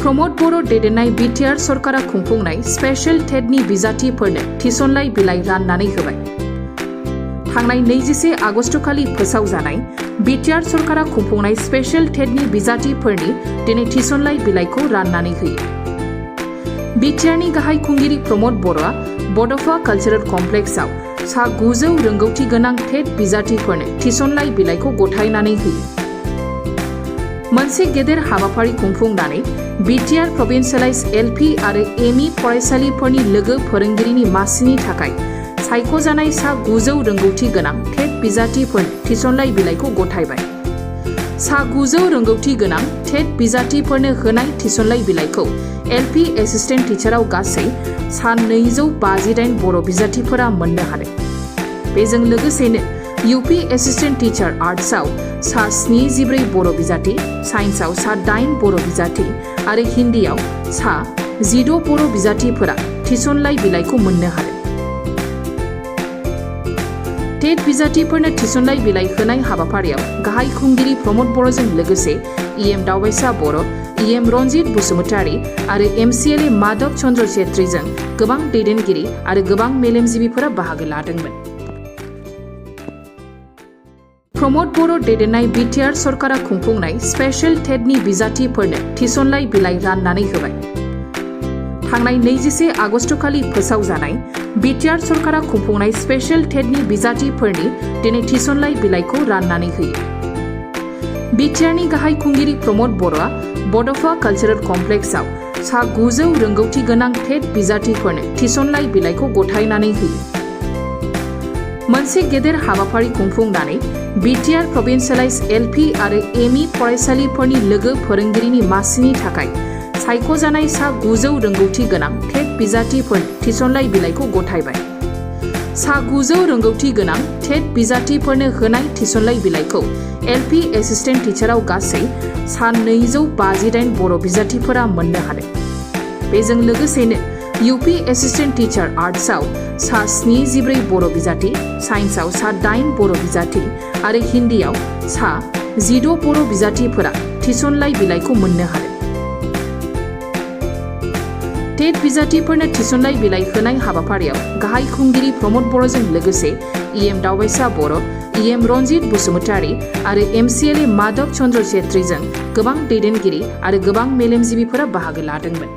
रमद बर'न दैदेननाय Btr सरकआ खुंफुंनाय special टेटनि बिजाथिफोरनो थिसनलाइ बिलाइ राननानै होबाय। थांनाय 21 आगस्टखालि फोसावजानाय Btr सरकआ खुंफुंनाय स्पेशल टेटनि बिजाथिफोरनि दिनै थिसनलाइ बिलाइखौ राननानै होयो। Btrनि गाहाय खुंगिरि रमद बर'आ बड'फा कालचारेल कमप्लेक्सआव सा 900 रोंगौथि गोनां टेट बिजाथिफोरनो थिसनलाइ बिलाइखौ गथायनानै होयो। मोनसे गेदेर हाबाफारि खुंफुंनानै Btr प्रभिन्सियेलाइज LP आरो ME फरायसालिफोरनि लोगो फोरोंगिरिनि मासिनि थाखाय सायख'जानाय सा 900 रोंगौथि गोनां टेट बिजाथिफोरनो थिसनलाइ बिलाइखौ गथायबाय। सा 900 रोंगौथि गोनां टेट बिजाथिफोरनो होनाय थिसनलाइ बिलाइखौ LP एसिस्टेन्ट टिचाराव गासै सा 258 बर' बिजाथिफोरा मोननो हादों। बेजों लोगोसेनो UP एसिस्टेन्ट टिचार आर्ट्सआव सा 74 बर' बिजाथि, साइन्सआव सा 8 बर' बिजाथि आरो हिन्दीआव सा 16 बर' बिजाथिफोरा थिसनलाइ बिलाइखौ मोननो हादों। टेट बिजाथिफोरनो थिसनलाइ बिलाइ होनाय हाबाफारियाव गाहाय खुंगिरि रमद बर'जों लोगोसे EM दावबायसा बर', EM रन्जित बसुमतारी आरो MCLA माधव चन्द्र छेत्रीजों गोबां दैदेनगिरि आरो गोबां मेलेमजिबिफोरा बाहागो लादोंमोन। रमद बर'न दैदेननाय Btr सरकआ खुंफुंनाय स्पेशल टेटनि बिजाथिफोरनो थिसनलाइ बिलाइ राननानै होबाय। थांनाय 21 आगस्टखालि फोसावजानाय Btr सरकआ खुंफुंनाय स्पेशल टेटनि बिजाथिफोरनि दिनै थिसनलाइ बिलाइखौ राननानै होयो। Btrनि गाहाय खुंगिरि रमद बर'आ बड'फा कालचारेल कमप्लेक्सआव सा 900 रोंगौथि गोनां टेट बिजाथिफोरनो थिसनलाइ बिलाइखौ गथायनानै होयो। मोनसे गेदेर हाबाफारि खुंफुंनानै Btr प्रभिन्सियेलाइज LP आरो ME फरायसालिफोरनि लोगो फोरोंगिरिनि मासिनि थाखाय सायख'जानाय सा 900 रोंगौथि गोनां टेट बिजाथिफोरनो थिसनलाइ बिलाइखौ गथायबाय। सा 900 रोंगौथि गोनां टेट बिजाथिफोरनो होनाय थिसनलाइ बिलाइखौ LP एसिस्टेन्ट टिचाराव गासै सा 258 बर' बिजाथिफोरा मोननो हादों। बेजों लोगोसेनो UP एसिस्टेन्ट टिचार आर्ट्सआव सा 74 बर' बिजाथि, साइन्सआव सा 8 बर' बिजाथि आरो हिन्दीआव सा 16 बर' बिजाथिफोरा थिसनलाइ बिलाइखौ मोननो हादों। टेट बिजाथिफोरनो थिसनलाइ बिलाइ होनाय हाबाफारियाव गाहाय खुंगिरि रमद बर'जों लोगोसे EM दावबायसा बर', EM रन्जित बसुमतारी आरो MCLA माधव चन्द्र छेत्रीजों गोबां दैदेनगिरि आरो गोबां मेलेमजिबिफोरा बाहागो लादोंमोन।